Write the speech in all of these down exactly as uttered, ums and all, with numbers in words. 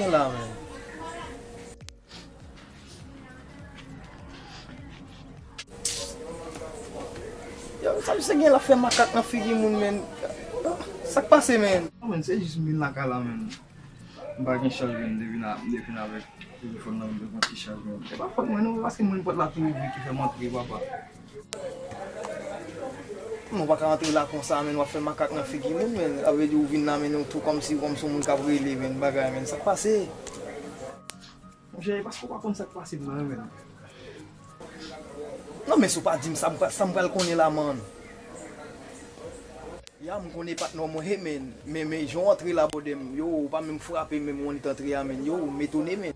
Gen la, men. Yo, sa misye gen la fè makak nan figi moun, men. Sa k pase, men? Non, men, se jis m vin lakay la, men. M pa gen chaj, men, m te vin a, m te vin avèk telefòn nan, m te pran ti chaj, men. Se pa fòt mwen, non, paske mwen, pòt la tou ouvri ki fè m antre, papa. Non, w pa ka antre la konsa, men, w ap fè makak nan figi moun, men. Sa vle di ou vin la, men, ou tou kòmsi, kòmsi yon moun k ap rele, men, bagay, men. Sa k pase? Monchè, e paske w pa konn sa k pase m nan, men. Non, men si w pa di m sa, m pra-, sa m pral konnen la, man. Ya, m konnen patnè w mwen, he, men, men, men, jan w antre la, bòdè m, yo, ou pa menm frape, menm w annik antre a, men, yo, m etone, men.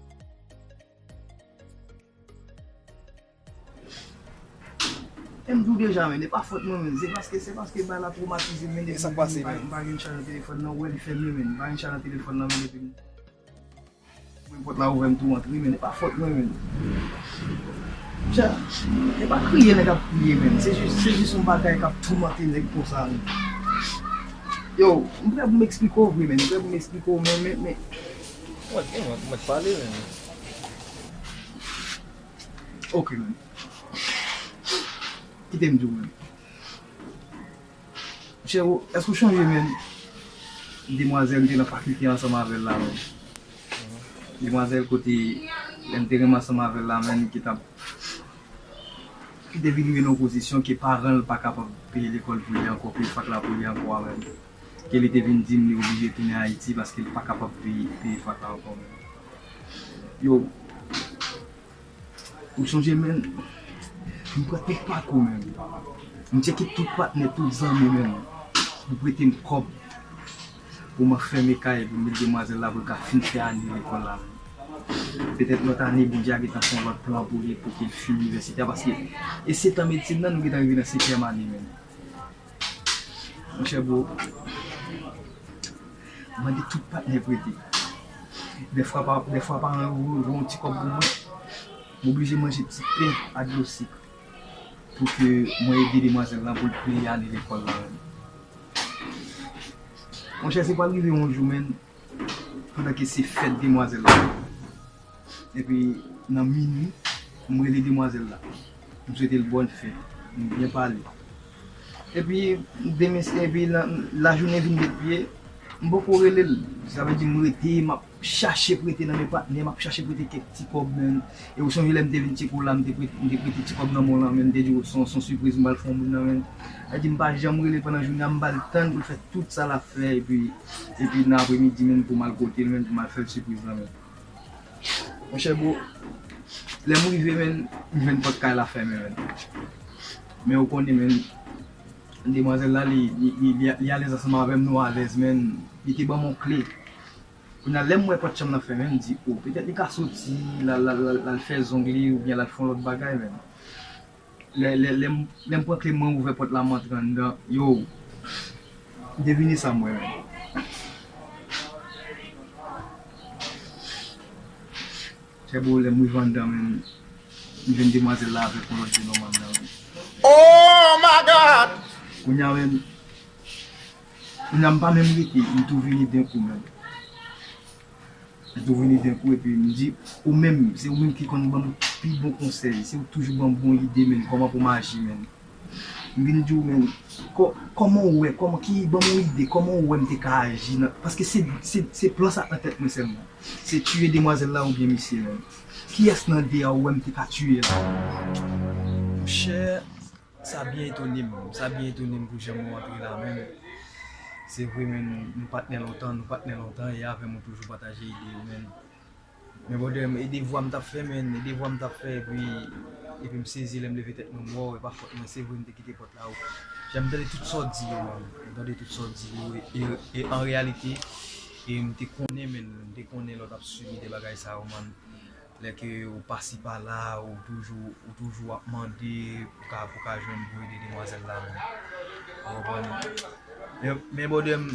E m di w deja, men, e pa fòt mwen, men, se paske, se paske bay la twomatize m, men, e sa k pase, men, m pa gen chaj nan telefòn nan, ou wè li fèmen, men, m pa gen chaj nan telefòn nan, men, epi m Mwen pòt la ouvè m tou antre, men e pa fòt mwen, men. Tja, e pa kriye nèg ap kriye, men. Se jis, se jis yon bagay k ap toumante nèg konsa, men. Yo, m prè pou m eksplike w vre, men. M prè pou m eksplike w, men, men, men. Mwen, mwen, mwen pale, men. Ok, men. Kite m di w, men. Monchè, ou, èske w chonje, men, demwazèl m te nan fakilte ansanm avè l la, men? Demwazèl kote, lè m te renmen ansanm avè l la, men, ki t ap, ki te vin rive nan yon pozisyon ke paran l pa kapab peye lekòl pou li ankò, peye fak la pou li ankò a, men. Ke li te vin di m li oblije tounen Ayiti paske li pa kapab peye, peye fak la ankò, men. Yo, Ou sonje, men, m pran tout pakou, men. M tcheke tout patnè, tout zanmi, men. Pou prete m kòb. Pou m fèmen kay, pou m met demwazèl la, pou l ka fin fè ane lekòl la, men. Petèt lòt ane, Bondye a gentan fè yon lòt plan pou li, pou ke l fin inivèsite a, paske e sèt an medsin nan, nou gentan rive nan senkyèm ane, men. Monchè bro, mande tout patnè prete. Dèfwa pa, dèfwa paran yo voye yon ti kòb pou mwen. M oblije manje ti pen ak dlo sik pou ke mwen ede demwazèl lan pou l peye ane lekòl la. Monchè, se pral rive yon jou, men, pandan ke se fèt demwazèl la. Epi, nan minui, m rele demwazèl la. M swete l bòn fèt. M byen pale. Epi, demen, epi, la, lajounen vin met pye, m poko rele l. Sa vle di, m rete, m ap chache prete nan men patnè, m ap chache prete kèk ti kòb, men. E ou sonje lè m te vin tcheke w la, m te prete, m te prete ti kòb nan men w lan, men, m te di w se yon, se yon sipriz m pral fè yon moun nan, men. Sa vle di, m pa janm rele l pandan jounen an, m ba l tan pou l fè tout sa l ap fè, epi, epi nan apremidi, men, pou m al kote l, men, pou m al fè l sipriz lan, men. Monchè bro, lè m rive, men, m jwenn pòt kay la fèmen, men. Men ou konnen, men, demwazèl la, li, li, li, li, li alèz ansanm avè m, nou alèz, men. Li te ban m yon kle. Kounye a, lè m wè pòt chanm nan fèmen, m di, o, petèt li ka soti, l al, l al, l al, l al fè zong li, oubyen l al fè yon lòt bagay, men. Lè, lè, lè m, lè m pran kle, mwen ouvè pòt la, m antre anndan. Yo, devine sa m wè, men. Chè bro, lè m rive anndan, men, m jwenn demwazèl la avèk yon lòt jenòm anndan, men. Oh my God! Kounye a, men, kounye a, m pa menm rete, m tou vini denkou, men. Li tou vini denkou epi m di, ou menm, se ou menm ki konn ban m pi bon konsèy, se ou toujou ban m bon ide, men, kòman pou m aji, men. M vin di w, men, kò-, kòman w wè, kòman, ki, ban m yon ide, kòman w wè m te ka aji nan, paske se, se, se plan sa nan tèt mwen sèlman. Se tiye demwazèl la oubyen misye, men. Kiyès nan de a w wè m te ka tiye l? Monchè, Sa byen etone m, sa byen etone m pou jan mwen antre la, men se vre, men nou patnè lontan, nou patnè lontan, e avè m ou toujou pataje ide yo, men. Men bòdè m, e devwa m t ap fè, men, e devwa m t ap fè, epi, epi m sezi lè m leve tèt mwen, m wè w, e pa fòt mwen, se vre m te kite pòt la, jan m tande tout sa w di yo, men, m tande tout sa w di yo, e, e, e an reyalite, e m te konnen, men, m te konnen lè w t ap sibi de bagay sa yo, men. Lè ke ou pase pa la, ou toujou, ou toujou ap mande pou ka, pou ka jwenn pou ede demwazèl la, men. Ou konprann? Men, men bòdè m,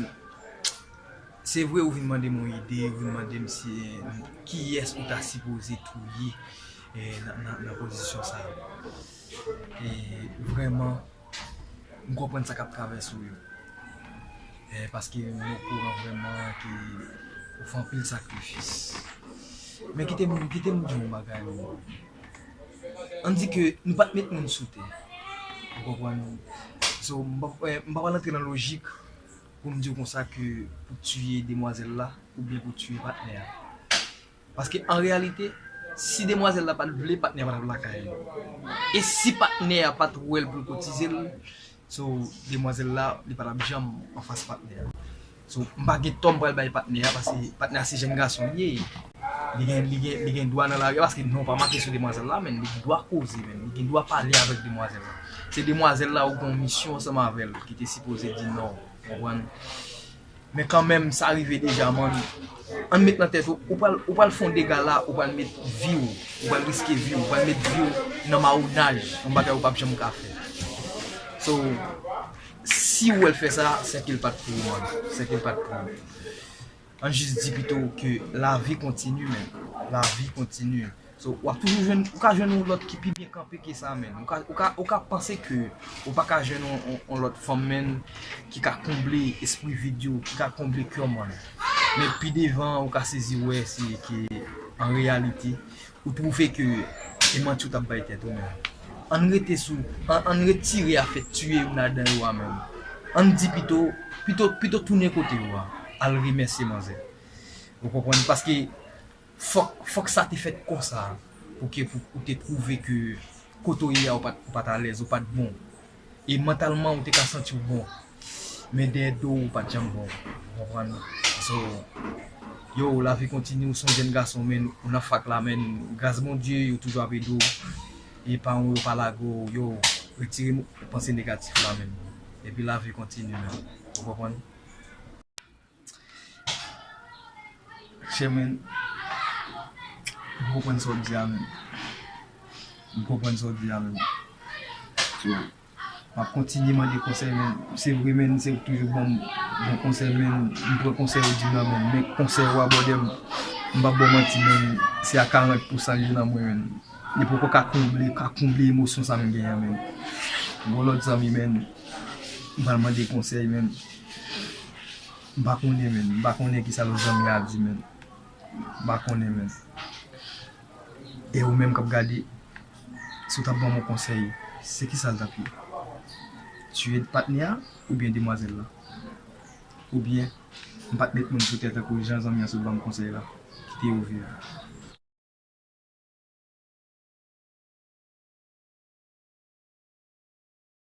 se vre ou vin mande m yon ide, ou vin mande m si, kiyès ou ta sipoze touye, eh, nan, nan, nan pozisyon sa a. E vrèman, M konprann sa k ap travèse w yo. Eh, paske m okouran vrèman ke Ou fè anpil sakrifis. Men kite m, kite m di yon bagay, men. Ann di ke nou pa t met moun sou tè. Ou konprann? So, m pa, eh, m pa pral antre nan lojik pou m di w konsa ke pou tiye demwazèl la oubyen pou tiye patnè a. Paske an reyalite, si demwazèl la pa t vle, patnè a pa t ap lakay li. E si patnè a pa t wè l pou l kotize l, so, demwazèl la, li pa t ap janm anfas patnè a. So, m pa gen tò m pral bay patnè a, paske patnè a se jèn gason li ye. Li gen, li gen, li gen dwa nan lari a, paske non pa make sou demwazèl la, men li gen dwa koze, men li gen dwa pale avèk demwazèl la. Se demwazèl la ou gen yon misyon ansanm avè l ki te sipoze di non, konprann? Men kanmenm, sa rive deja, man. Ann met nan tèt ou, ou pral, ou pral fè yon dega la, ou pral met vi w, ou pral riske vi w, ou pral met vi w nan mawonaj, yon bagay ou p ap janm ka fè. So, si w wè l fè sa, se ke l pa t pou ou, man. Se ke l pa t pou ou. Ann jis di pito ke lavi kontini, men. Lavi kontini. So, w ap toujou jwenn, ou ka jwenn yon lòt ki pi byen kanpe ke sa, men. Ou ka, ou ka, ou ka panse ke ou pa ka jwenn yon, yon, yon lòt fanm, men, ki ka konble espri vid yo, ki ka konble kè w, man. Men pi devan, ou ka sezi wè se ke, an reyalite, ou twouve ke e manti w t ap bay tèt ou, men. Ann rete sou, ann, ann retire afè tiye youn ladan yo a, men. Ann di pito, pito, pito tounen kote yo a, al remèsye manzè. Ou konprann? Paske fòk, fòk sa te fèt konsa pou ke pou ou te twouve ke kote w ye a ou pa t, ou pa t alèz, ou pa t bon. E mantalman ou te ka santi w bon. Men dèyè do w ou pa t janm bon. Ou konprann? So, yo, lavi kontini, ou se yon jèn gason, men, ou nan fak la, men, gras Bondye, yo toujou ap ede w. E paran w yo pa lage w, yo, retire mo-, panse negatif la, men. Epi lavi kontini, men. Ou konprann? Chè, men, m konprann sa w di a, men. M konprann sa w di a, men. So, m ap kontinye mande konsèy, men. Se vre, men, se toujou ban m bon konsèy, men. M pran konsèy ou di m nan, men. Men konsèy ou abòde m, m p ap ba w manti, men. Se a karant pousan li nan mwen, men. Li poko ka konble, ka konble emosyon sa m genyen, men. Gon lòt zanmi, men. M pral mande konsèy, men. M pa konnen, men. M pa konnen kisa lòt zanmi a di, men. M pa konnen, men. E ou menm k ap gade, si w t ap ban m yon konsèy, se kisa l t ap ye? Tiye patnè a oubyen demwazèl la? Oubyen, m pa t met moun sou tè tankou jan zanmi an sot ban m konsèy la? Kite yo viv.